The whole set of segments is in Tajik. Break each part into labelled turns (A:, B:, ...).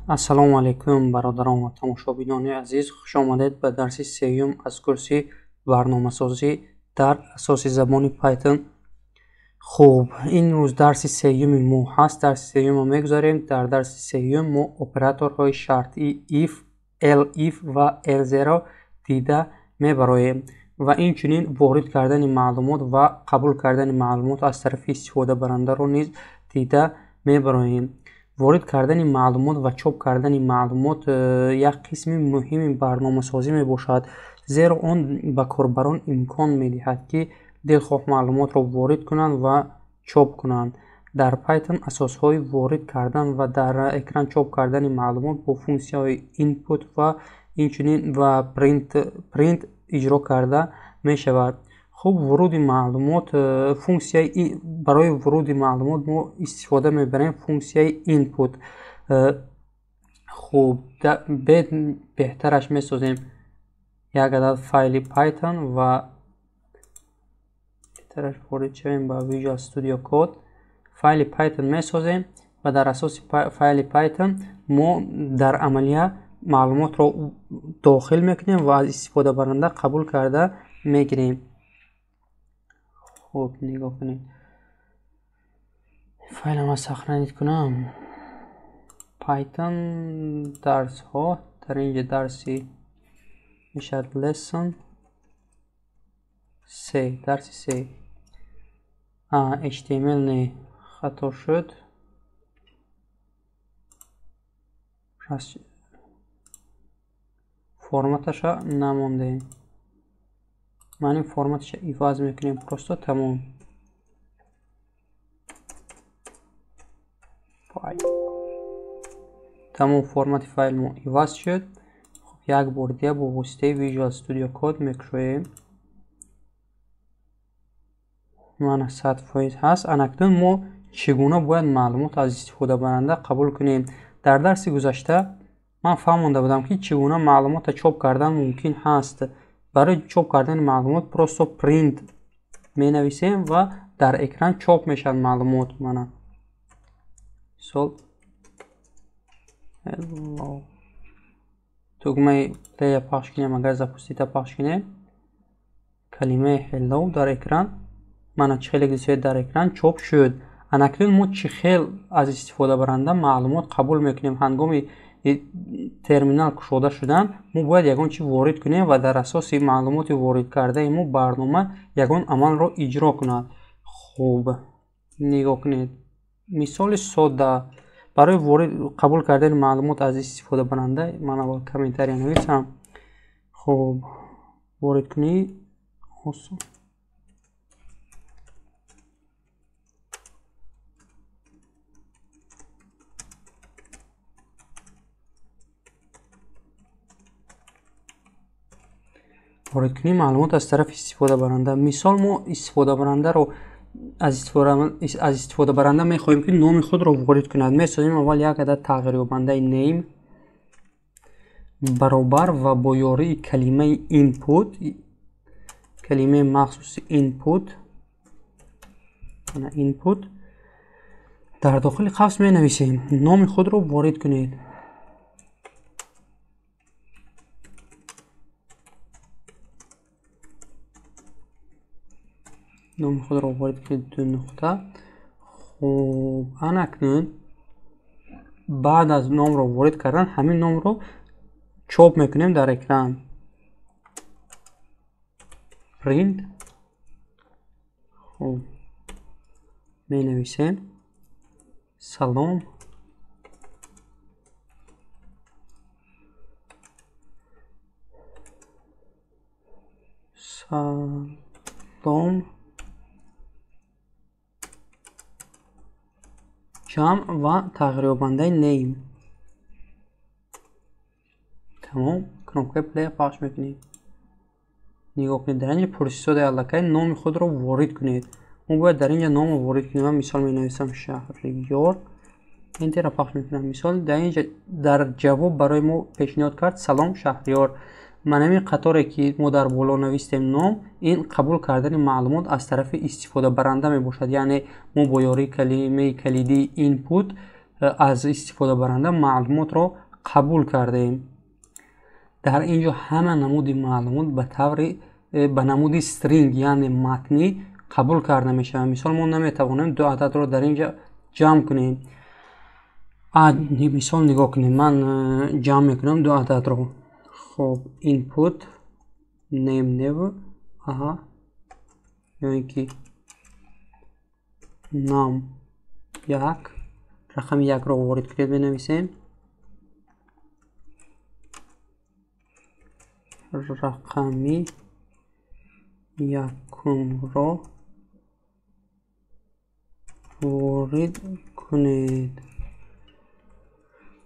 A: Ассалому алайкум, бародарон ва тамошобинони азиз, хуш омадед ба дарси сеюм аз курси барномасозӣ дар асоси забони Python. Хуб, ин рӯз дарси сеюми мо ҳаст. Дарси сеюмро мегузарем. Дар дарси сеюм мо операторҳои шартӣ if, elif ва else-ро дида мебароем ва инчунин ворид кардани маълумот ва қабул кардани маълумот аз тарафи истифодабарандаро низ дида мебароем. Ворид кардани маълумот ва чоп кардани маълумот як қисми муҳими барномасозӣ мебошад, зеро он ба корбарон имкон медиҳад, ки дилхоҳ маълумотро ворид кунанд ва чоп кунанд. Дар Python асосҳои ворид кардан ва дар экран чоп кардани маълумот бо функсияҳои input ва инчунин ва print иҷро карда мешавад. Хуб, вуруди маълумот, функсияи барои вуруди маълумот мо истифода мебарем функсияи input. Хуб, беҳтараш месозем як адад файли Python ва беҳтараш ворид шавем ба Visual Studio Code. Файли Python месозем ва дар асоси файли Python мо дар амалия маълумотро дохил мекунем ва аз истифодабаранда қабул карда мегирем. Хуб, нигоҳ кунед. Файлама сохранить кунам. Python дарсҳо, дар инҷа дарси мешавад lesson 3, дарси 3. HTML не, хато шуд. Форматаша намондем. Ман ин форматаша иваз мекунем, просто тамом. Тамом, формати файл мо иваз шуд. Хуб, як бор дия бо воситаи Visual Studio Code мекушоем. Мана 100% ҳаст. Анакнун мо чӣ гуна бояд маълумот аз истифодабаранда қабул кунем? Дар дарси гузашта ман фаҳмонда будам, ки чӣ гуна маълумотро чоп кардан мумкин ҳаст. Барои чоп кардани маълумот просто print менависем ва дар экран чоп мешавад маълумот. Мана мисол hello, тугмаи play пахш кунем, агар запустита пахш кунем, калимаи hello дар экран, мана чӣ хеле дисед, дар экран чоп шуд. Анакнун мо чӣ хел аз истифодабаранда маълумот қабул мекунем? Ҳангоми терминал кушода шудан мо бояд ягон чиз ворид кунем ва дар асоси маълумоти ворид кардаи мо барнома ягон амалро иҷро кунад. Хуб, нигоҳ кунед. Мисоли содда барои ворид қабул кардани маълумот аз истифодабаранда ман аввал комментария нависам. Хуб, воридкунӣ осон. Воридкунии маълумот аз тарафи истифодабаранда. Мисол, мо истифодабарандаро аз истифодабаранда мехоҳем, ки номи худро ворид кунад. Месозем аввал як адад тағйирёбандаи name баробар ва бо ёрии калимаи input, калимаи махсуси input, input дар дохили қавс менависем номи худро ворид кунед. Номи худро ворид кунед, ду нуқта. Хуб, анакнун баъд аз номро ворид кардан ҳамин номро чоп мекунем дар экран. Print. Хуб, менависем салом салом ҷамъ ва тағйирёбандаи name. Тамом, кнопкаи play пахш мекунем. Нигоҳ кунед, дар инҷа пурсисодаи аллакай номи худро ворид кунед. Мо бояд дар инҷа номро ворид кунем. Ман мисол менависам Шаҳриёр, Enter-ро пахш мекунам. Мисол, дар инҷа дар ҷавоб барои мо пешниҳод кард салом Шаҳриёр. Ман ҳамин қаторе, ки мо дар боло навистем ном, ин қабул кардани маълумот аз тарафи истифодабаранда мебошад. Яъне мо бо ёрии калимаи калидии input Аз истифодабаранда маълумотро қабул кардем. Дар ин ҷо ҳама намуди маълумот ба таври ба намуди string, яъне матнӣ қабул карда мешавад. Мисол, мо наметавонем ду ададро дар ин ҷо ҷамъ кунем. Мисол, нигоҳ кунед, ман ҷамъ мекунам ду ададро. Хоб, input name new а ё ин ки num як, рақами якро ворид кунед, менависем рақами якумро ворид кунед.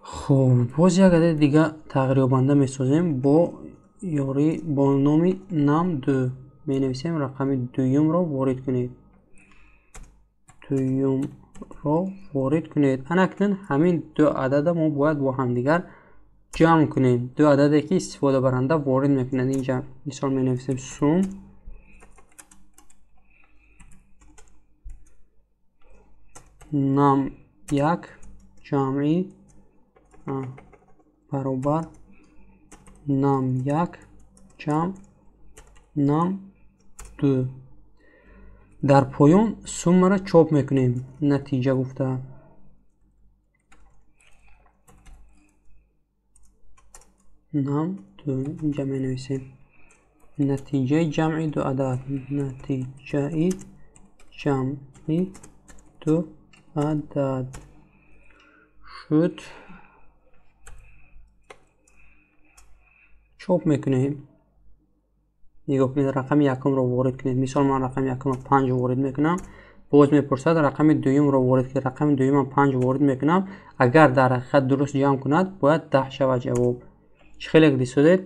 A: Хуб, боз як адади дига тағйирёбанда месозем бо ёрии бо номи num2, менависем рақами дуюмро ворид кунед, дуюмро ворид кунед. Анакнун ҳамин ду адада мо бояд бо ҳамдигар ҷамъ кунем, ду ададе ки истифодабаранда ворид мекунад. Инҷа мисол менависем sum num1 ҷамъи баробар num1 ҷамъ num2. Дар поён суммаро чоп мекунем, натиҷа гуфта. Num2 инҷа менависем натиҷаи ҷамъи ду адад, натиҷаи ҷамъи ду адад шуд. Чоп мекунем. Нигоҳ кунед, рақами якумро ворид кунед. Мисол, ман рақами якумро панҷ ворид мекунам. Боз мепурсад рақами дуюмро ворид кунед. Рақами дуюмам панҷ ворид мекунам. Агар дар ҳақиқат дуруст ҷамъ кунад, бояд 10 шавад ҷавоб. Чӣ хеле дисодед,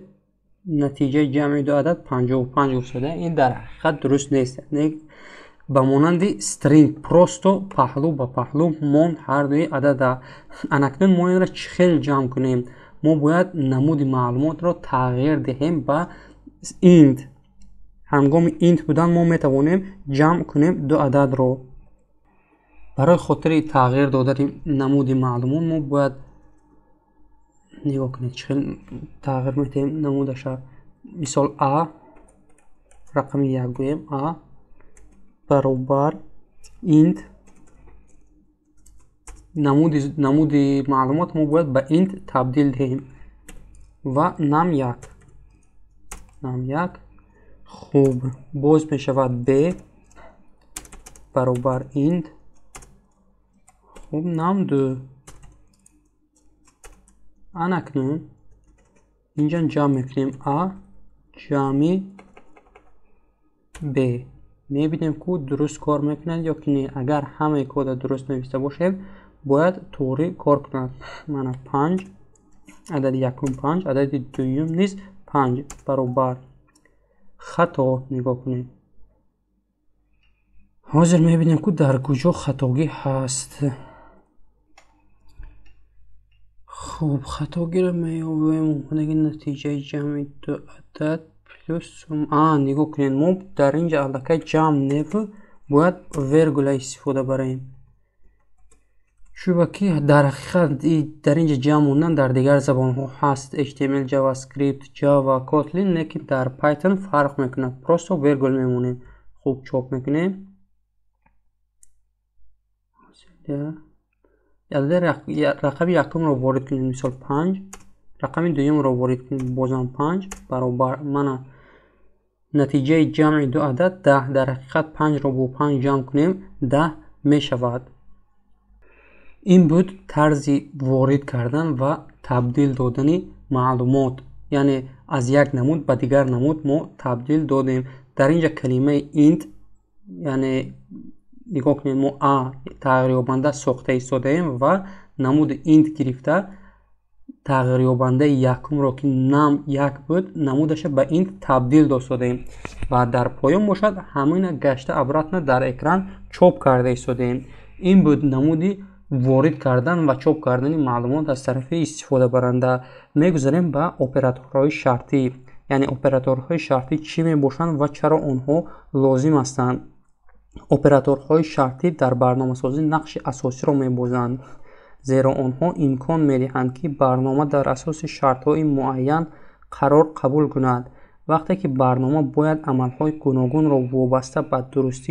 A: натиҷаи ҷамъи ду адад 55 гуфтода. Ин дар ҳақиқат дуруст нест. Ба монанди string просто паҳлӯ ба паҳлӯ монд ҳар дуи адада. Анакнун мо инро чӣ хел ҷамъ кунем? Мо бояд намуди маълумотро тағйир диҳем ба int. Ҳангоми int будан мо метавонем ҷамъ кунем ду ададро. Барои хотири тағйир додани намуди маълумот мо бояд, нигоҳ кунед, чӣ хел тағйир медиҳем намудаша. Мисол, а рақами як гӯем, а баробар int. Намуди маълумот мо бояд ба int табдил диҳем ва num1, num1. Хуб, боз мешавад b баробар int, хуб, num2. Анакнун инҷа ҷамъ мекунем а ҷамъи b, мебинем ку дуруст кор мекунад ё ки не. Агар ҳамаи кода дуруст нависта бошем, бояд туғри кор кунад. Мана панҷ, адади якум панҷ, адади дуюм низ панҷ, баробар. Хато, нигоҳ кунед. Ҳозир мебинем ку дар куҷо хатогӣ ҳаст. Хуб, хатогиро меёбем. Натиҷаи ҷамъи ду адад плюс а, нигоҳ кунед, мо дар ин ҷо аллакай ҷамъ нев, бояд вергула истифода барем. Чунки дар ҳақиқат дар ин ҷо ҷамъ мондан дар дигар забонҳо ҳаст, HTML, JavaScript, Java, Kotlin, лекин дар Python фарқ мекунад. Просто вергул мемонем. Хуб, чоп мекунем. Рақами якумро ворид кунем, мисол панҷ, рақами дуюмро ворид кунем, бозам панҷ, баробар. Мана натиҷаи ҷамъи ду адад 10. Дар ҳақиқат панҷро бо панҷ ҷамъ кунем, 10 мешавад. Ин буд тарзи ворид кардан ва табдил додани маълумот, яъне аз як намуд ба дигар намуд мо табдил додем. Дар ин ҷо калимаи int, яъне нигоҳ кунед, мо а тағйирёбанда сохта истодаем ва намуди int гирифта тағйирёбандаи якумро, ки num як буд, намудаша ба int табдил достодаем ва дар поён бошад ҳамина гашта обратно дар экран чоп карда истодаем. Ин буд намуди ворид кардан ва чоп кардани маълумот аз тарафи истифодабаранда. Мегузарем ба операторҳои шартӣ, яъне операторҳои шартӣ чӣ мебошанд ва чаро онҳо лозим ҳастанд. Операторҳои шартӣ дар барномасозӣ нақши асосиро мебозанд. зеро онҳо имкон медиҳанд, ки барнома дар асоси шартҳои муайян қарор қабул кунад. Вақте ки барнома бояд амалҳои гуногунро вобаста ба дуруст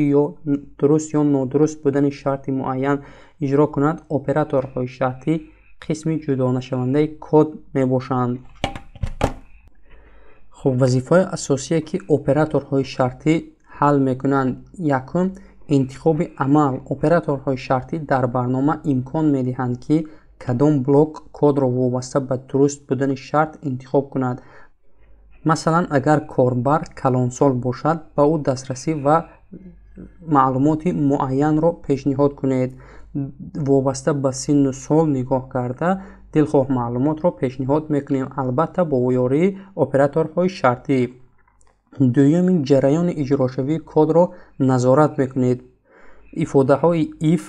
A: ё нодуруст будани шарти муайян иҷро кунад, операторҳои шартӣ қисми ҷудонашавандаи код мебошанд. Хуб, вазифаи асосие, ки операторҳои шартӣ ҳал мекунанд: якум, интихоби амал. Операторҳои шартӣ дар барнома имкон медиҳанд, ки кадом блок кодро вобаста ба дуруст будани шарт интихоб кунад. Масалан, агар корбар калонсол бошад, ба ӯ дастрасӣ ва маълумоти муайянро пешниҳод кунед. Вобаста ба синну сол нигоҳ карда, дилхоҳ маълумотро пешниҳод мекунем, албатта бо ёрии операторҳои шартӣ. Дуюми, ҷараёни иҷрошавии кодро назорат мекунед. Ифодаҳои if,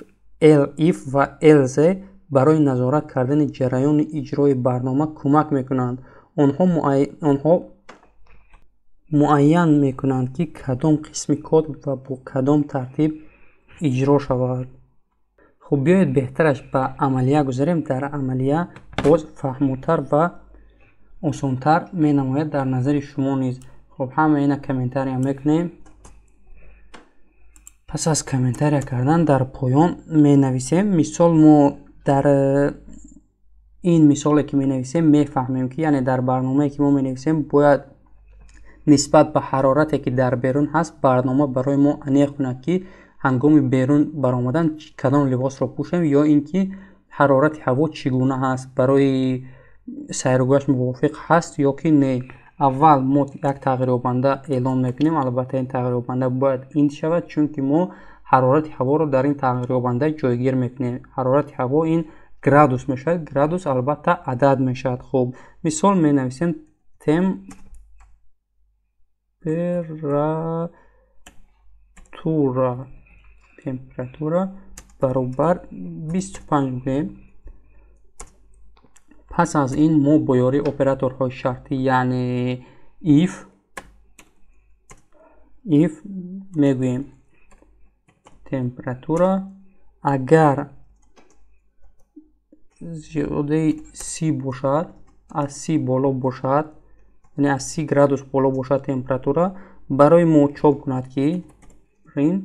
A: elif ва else барои назорат кардани ҷараёни иҷрои барнома кӯмак мекунанд. Онҳо муайян мекунанд, ки кадом қисми код ва бо кадом тартиб иҷро шавад. Хуб, биёед беҳтараш ба амалия гузарем. Дар амалия боз фаҳмотар ва осонтар менамояд дар назари шумо низ. Хуб, ҳама ина комментария мекунем. Пас аз комментария кардан дар поён менависем. Мисол, мо дар ин мисоле ки менависем мефаҳмем, ки яъне дар барномае ки мо менависем бояд нисбат ба ҳарорате, ки дар берун ҳаст, барнома барои мо аниқ кунад, ки ҳангоми берун баромадан кадом либосро пӯшем ё ин ки ҳарорати ҳаво чӣ гуна ҳаст, барои сайругашт мувофиқ ҳаст ё ки не. Аввал мо як тағйирёбанда эълон мекунем. Албатта ин тағйирёбанда бояд int шавад, чунки мо ҳарорати ҳаворо дар ин тағйирёбанда ҷойгир мекунем. Ҳарорати ҳаво ин градус мешавад, градус албатта адад мешавад. Хуб, мисол менависем температура баробар 25 гӯем. Пас аз ин мо бо ёрии операторҳои шартӣ, яъне if мегӯем температура агар зиёдаи 30 бошад, аз 30 боло бошад, яъне аз 30 градус боло бошад температура, барои мо чоп кунад, ки print,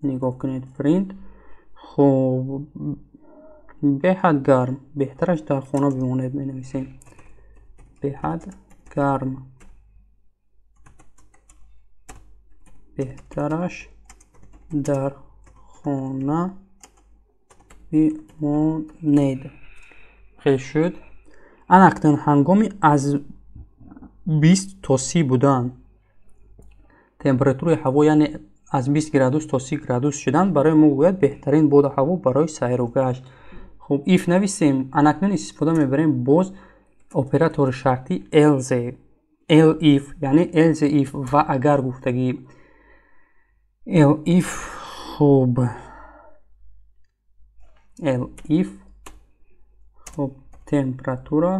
A: нигоҳ кунед, print. Хуб, беҳад гарм, беҳтараш дар хона бимонед, менависем беҳад гарм, беҳтараш дар хона бимонед. Хел шуд. Анакнун ҳангоми аз 20 то 30 будан температураи ҳаво, яъне аз 20 градус то 30 градус шудан, барои мо гӯяд беҳтарин боду ҳаво барои сайругашт. Хуб, if нависем. Анакнун истифода мебарем боз оператори шартӣ else, elif, яъне else if ва агар гуфтагӣ elif. Хуб, elif, хуб, температура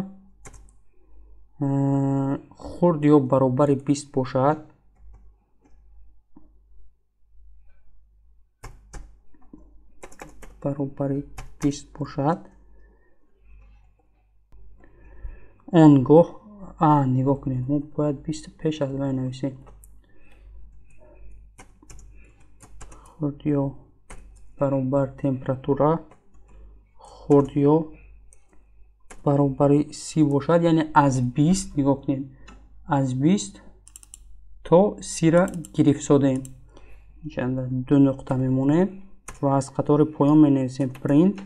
A: хурд ё баробари 20 бошад, баробари 20 бошад, он гоҳ нигоҳ кунед, мо бояд 20 пеш аз вай нависем. Хурд ё баробар температура хурд ё баробари 30 бошад, яъне аз 20, нигоҳ кунед, аз 20 то 30-ра гирифтсодем. Инҷа ду нуқта мемонем ва аз қатори поён менависем print.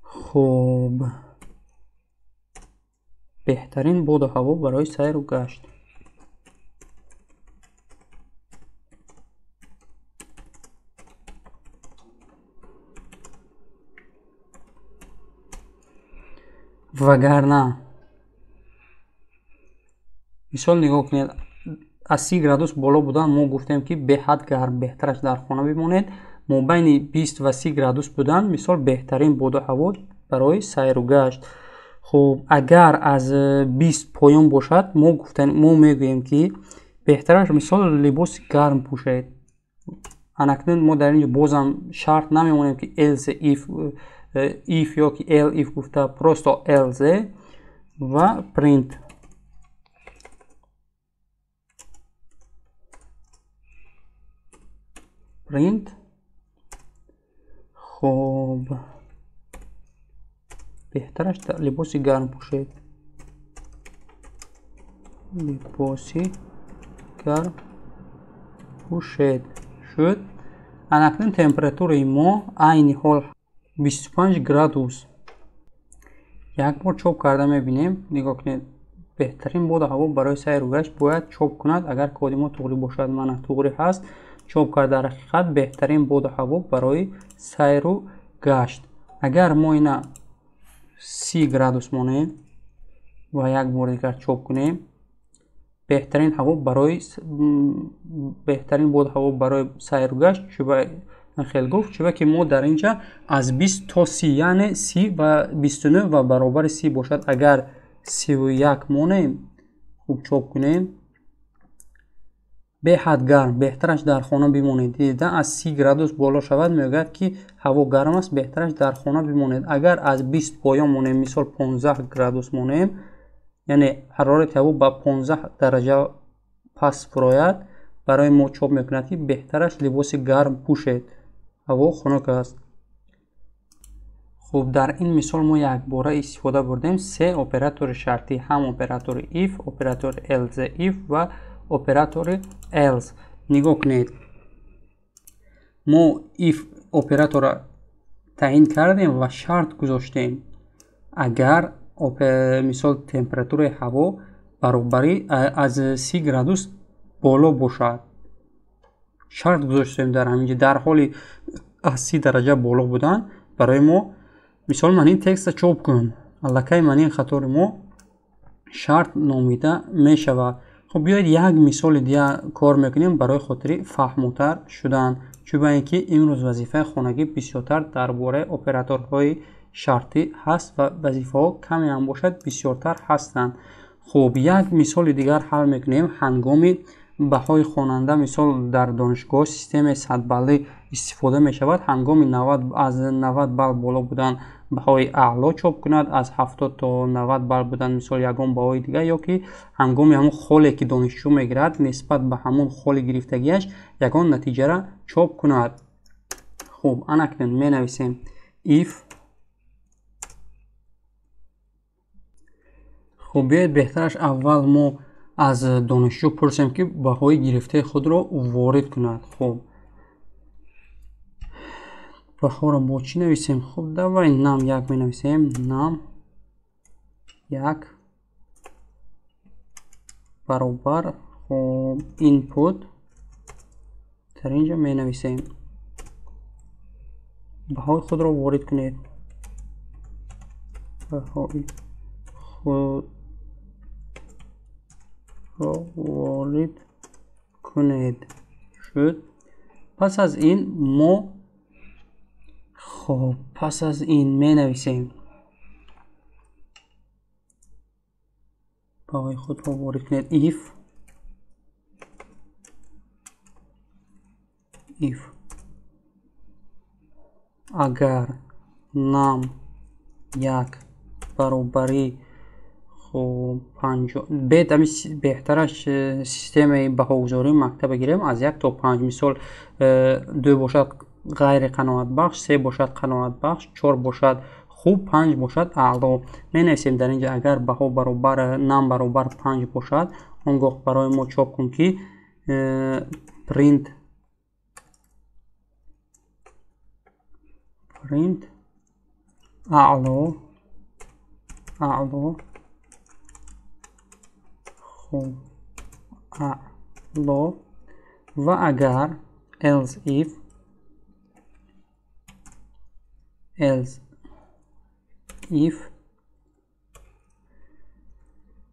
A: Хуб, беҳтарин боду ҳаво барои сайру гашт. Вагарна, мисол нигоҳ кунед, аз 30 градус боло будан мо гуфтем, ки беҳад гарм, беҳтараш дар хона бимонед. Мобайни 20 ва 30 градус будан, мисол, беҳтарин боду ҳаво барои сайру гашт. Хуб, агар аз 20 поён бошад, мо мегӯем, ки беҳтараш мисол либоси гарм пӯшед. Анакнун мо дар инҷо бозам шарт намемонем, ки else if, if ё ки elif гуфта, просто else ва print. Print. Хоб, беҳтараш либоси гарм пӯшед. Либоси гарм пӯшед. Шуд. Анакнун температураи мо айни ҳол 25 градус. Як бор чоп карда мебинем. Нигоҳ кунед, беҳтарин боду ҳаво барои сайру гашт бояд чоп кунад, агар коди мо туғрӣ бошад. Мана туғрӣ ҳаст, чоп кард. Дар ҳақиқат беҳтарин боду ҳаво барои сайру гашт. Агар мо ина 30 градус монем ва як бор дигар чоп кунем, беҳтарин ҳаво барои беҳтарин боду ҳаво барои сайру гашт. Чуба хел гуфт, чуба ки мо дар инҷа аз 20 то 30, яъне 30 ва 29 ва баробари 30 бошад. Агар 31 монем, хуб чоп кунем, беҳад гарм, беҳтараш дар хона бимонед. Дида, аз 30 градус боло шавад, мегӯяд ки ҳаво гарм аст, беҳтараш дар хона бимонед. Агар аз 20 поён монем, мисол 15 градус монем, яъне ҳарорати ҳаво ба 15 дараҷа паст фурояд, барои мо чоп мекунад ки беҳтараш либоси гарм пӯшед, ҳаво хунук аст. Хуб, дар ин мисол мо якбора истифода бурдем се оператори шартӣ, ҳам оператори if, оператори else if ва оператори else. Нигоҳ кунед, мо if оператора таъин кардем ва шарт гузоштем, агар мисол температураи ҳаво баробари аз 30 градус боло бошад. Шарт гузоштем дар ҳаминҷо, дар ҳоли аз 30 дараҷа боло будан барои мо мисол ман ин текста чоп кун. Аллакай ман ин хатори мо шарт номида мешавад. Хуб, биёед як мисоли дигар кор мекунем барои хотири фаҳмотар шудан, чунба ин ки имрӯз вазифаи хонагӣ бисёртар дар бораи операторҳои шартӣ ҳаст ва вазифаҳо каме ҳам бошад бисёртар ҳастанд. Хуб, як мисоли дигар ҳал мекунем. Ҳангоми баҳои хонанда, мисол дар донишгоҳ системаи садбаллӣ истифода мешавад, ҳангоми аз 90 балл боло будан баҳои аъло чоп кунад, аз 70 то 90 балл будан мисол ягон баҳои дигар, ё ки ҳангоми ҳамон холе ки донишҷӯ мегирад нисбат ба ҳамон холи гирифтагиаш ягон натиҷара чоп кунад. Хуб, анакнун менависем if. Хуб, биёед беҳтараш аввал мо аз донишҷӯ пурсем ки баҳои гирифтаи худро ворид кунад. Хуб, баҳоро бо чӣ нависем? Хуб, давай нам як менависем. Нам як баробар, хуб, input дар инҷо менависем, баҳои худро ворид кунед. Баҳои худро ворид кунед. Шуд. Пас аз ин мо, хуб, пас аз ин менависем баҳои худро ворид кунед. If if агар нам як баробари, хуб, 5, бед ами беҳтараш системаи баҳогузории мактаба гирем аз 1 то 5. Мисол 2 бошад ғайриқаноатбахш, 3 бошад қаноатбахш, 4 бошад хуб, 5 бошад аъло. Менависем дар инҷа агар баҳо баробар нам баробар 5 бошад, он гоҳ барои мо чоп кун ки print print аъло аъло, хуб, аъло. Ва агар else if else if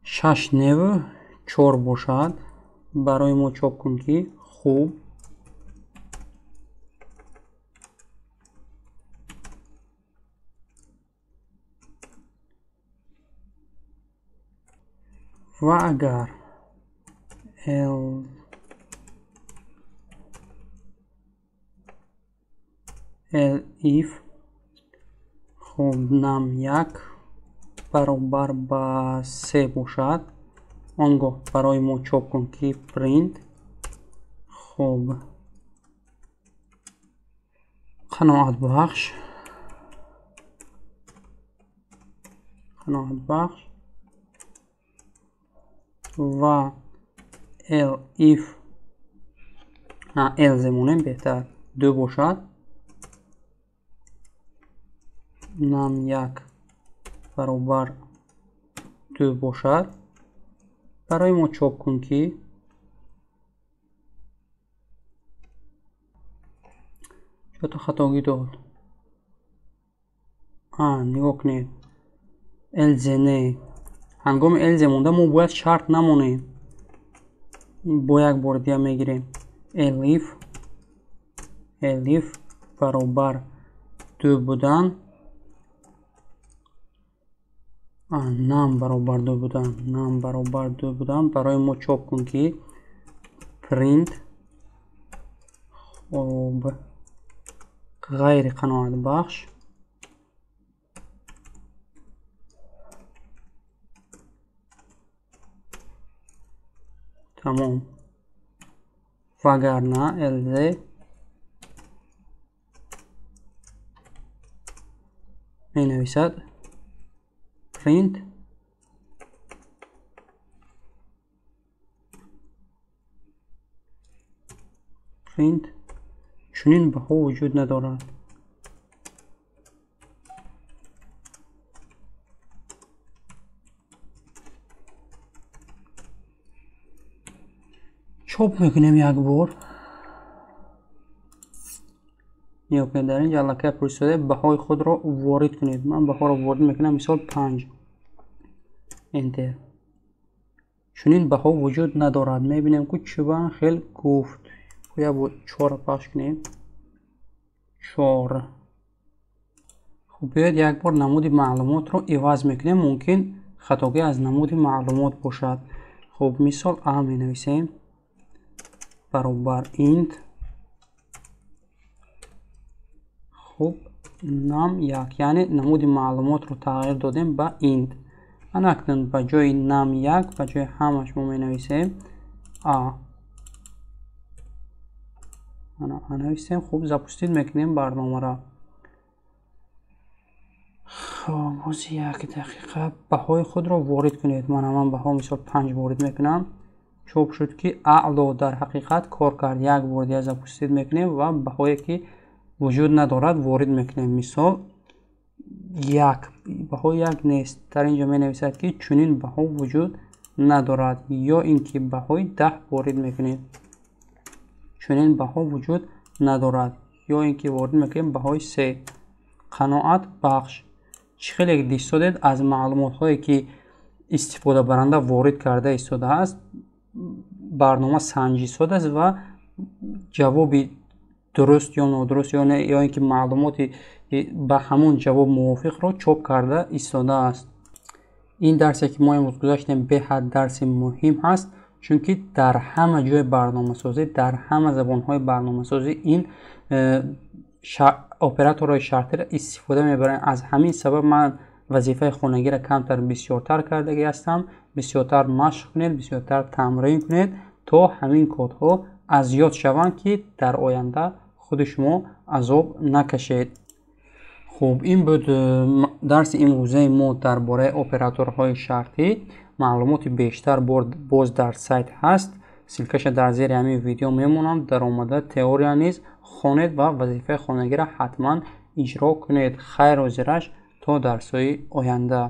A: 6 неву 4 бошад, барои мо чоп кун ки хуб. Ва агар Elif хуб num1 баробар ба 3 бошад, он гоҳ барои мо чоп кун ки print хуб қаноатбахш ва elif else монем беҳтар 2 бошад, num1 баробар 2 бошад, барои мо чоп кун ки чото хатогӣ дод. Нигоҳ кунед, else не, ҳангоми else монда мо бояд шарт намонем, бо як бор дия мегирем. Elif баробар 2 будан, num баробар 2 будан, num баробар 2 будан, барои мо чоп кун ки print хуб ғайри қаноатбахш тамом, вагарна else менависад print чунин баҳо вуҷуд надорад. Чоп мекунем як бор. Нигоҳ кунед, дар инҷа аллакай пурсида баҳои худро ворид кунед. Ман баҳоро ворид мекунам, мисол 5. Enter. Чунин баҳо вуҷуд надорад. Мебинем ки чӯбан хел гуфт. Як бор 4 пахш кунем. 4. Хуб, биёед як бор намуди маълумотро иваз мекунем. Мумкин хатогӣ аз намуди маълумот бошад. Хуб, мисол а менависем баробар int хуб num1, яъне намуди маълумотро тағйир додем ба int. Анакнун ба ҷои num1 ба ҷои ҳамаш мо менависем а. Ана а нависем. Хуб, запустид мекунем барномаро. Хуб, боз як дақиқа баҳои худро ворид кунед. Ман баҳо мисол 5 ворид мекунам. Чоп шуд ки аъло дар ҳақиқат кор кард. Як бор дигар запустид мекунем ва баҳое ки вуҷуд надорад ворид мекунем. Мисол 1, баҳо 1 нест. Дар инҷо менависад ки чунин баҳо вуҷуд надорад, ё ин ки баҳои 10 ворид мекунем, чунин баҳо вуҷуд надорад, ё ин ки ворид мекунем баҳои 3. Қаноат бахш. Чӣ хеле дистодед аз маълумотҳое ки истифодабаранда ворид карда истодааст, барнома санҷисодааст ва ҷавоби дуруст ё нодуруст ё ин ки маълумоти ба ҳамон ҷавоб мувофиқро чоп карда истодааст. Ин дарсе ки мо имрӯз гузаштем беҳад дарси муҳим ҳаст, чунки дар ҳама ҷои барномасозӣ, дар ҳама забонҳои барномасозӣ ин операторҳои шартиро истифода мебаранд. Аз ҳамин сабаб ман вазифаи хонагиро камтар бисёртар кардагӣ ҳастам. Бисёртар машқ кунед, бисёртар тамрин кунед, то ҳамин кодҳо аз ёд шаванд, ки дар оянда худи шумо азоб накашед. Хуб, ин буд дарси имрӯзаи мо дар бораи операторҳои шартӣ. Маълумоти бештар боз дар сайт ҳаст. Ссилкаша дар зери ҳамин видео мемонам. Дар омада теория низ хонед ва вазифаи хонагиро ҳатман иҷро кунед. Хайр ҳозираш то дарсҳои оянда.